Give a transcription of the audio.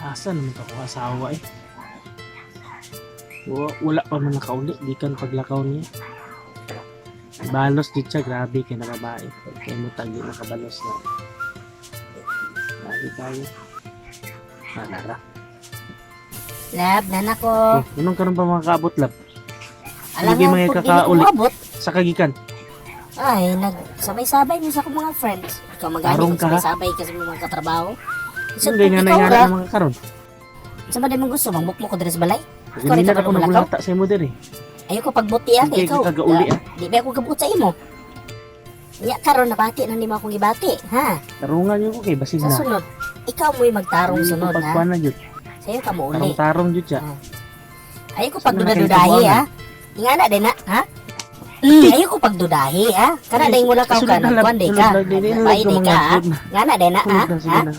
Asa naman to akong asawa eh. Wala pa man nakauli, gikan paglakaw niya. Balos di siya, grabe kay na babae. Kay mo tagi nakabalos na. Grabe kayo. Ah, nara. Lab, nana ko. Oh, anong karon pa mga kaabot, lab? Alam Hindi mo, mga pag dili ko kakauli. maabot, Sa kagikan. ay, nagsabay-sabay mo sa akong mga friends. Ikaw magani Tarong kung ka, ha? sabay-sabay kasi mga katrabaho. So, Hindi kung nga ikaw nangara ra, ng mga karon. sa ba mo gusto, magbukmo ko diri sa balay? Ikaw Hindi rin na ka ako ba malakaw? nagulata sa imo diri. Ayoko pagbuti ah, Hindi kay ikaw. ka kagauli ah. Di ba ako kabuot sa imo? Nya karon nabati na nimo akong gibati, ha? Tarungan yun ko kay basig Sa na. sunod, ikaw mo'y magtarong Hindi ko sunod, ha? pagkuhan na jud. Sa'yo ka mo uli. Tarong-tarong jud siya. Ayoko Saan na pagduda-dudahi, ha? Ingana din na, ha? Ayoko pagdudahi, ha? Kana dahil wala ka Sunod ka, na, lab. nagkuhan di Sunod ka. na, dili na Nagbahay ko di mga ka, ha? sunod na. Ngana din na, ha? Sunod na, sige Ha? na.